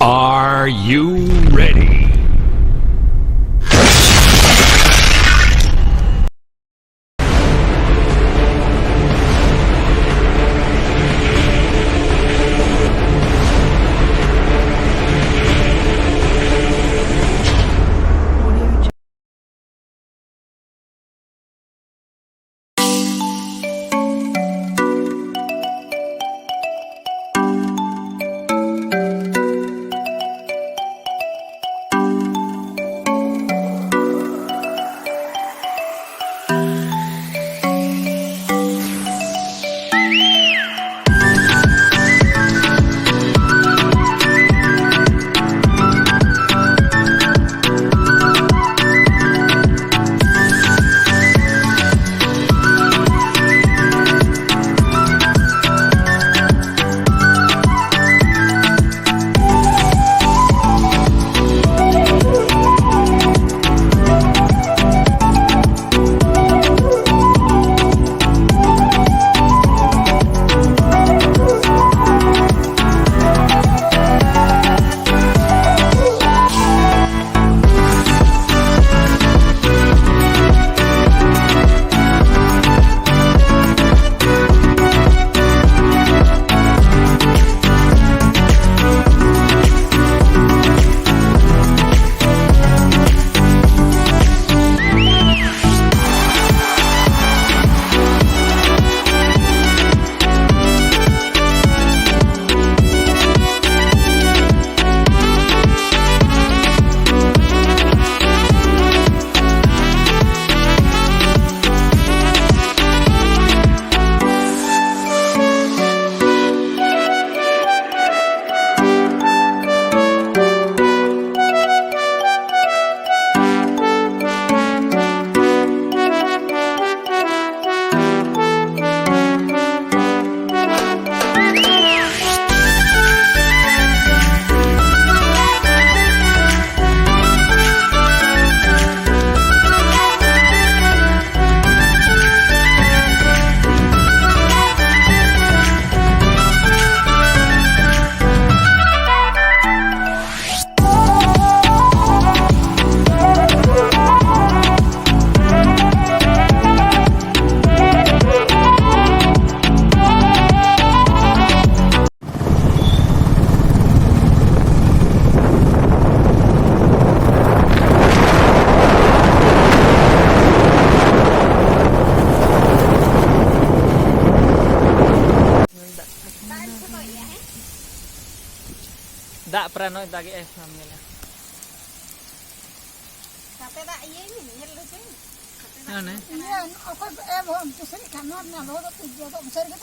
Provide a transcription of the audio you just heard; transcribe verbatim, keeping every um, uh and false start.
Are you ready? ᱫᱟᱜ ᱯᱨᱟᱭ ᱱᱚᱜᱼᱚᱭ ᱫᱟᱜᱮᱜᱼᱟᱭ, ᱵᱟᱢ ᱧᱮᱞᱟ᱾ ᱠᱟᱛᱮ ᱫᱟᱜ ᱤᱭᱟᱹᱭ ᱢᱮ, ᱧᱮᱞ ᱦᱚᱪᱚᱭ ᱢᱮ᱾ ᱠᱟᱛᱮ ᱫᱟᱜ ᱦᱟᱱᱮ᱾ ᱤᱭᱟᱹ, ᱚᱠᱚᱭ ᱮᱢ ᱦᱚᱸ ᱯᱩᱥᱨᱤᱜ ᱠᱷᱟᱱ ᱱᱚᱣᱟ ᱨᱮᱱᱟᱜ ᱞᱚᱦᱚᱫᱚᱜ ᱛᱮ ᱤᱭᱟᱹ ᱫᱚ ᱥᱟᱹᱨᱤ ᱜᱮᱛᱚ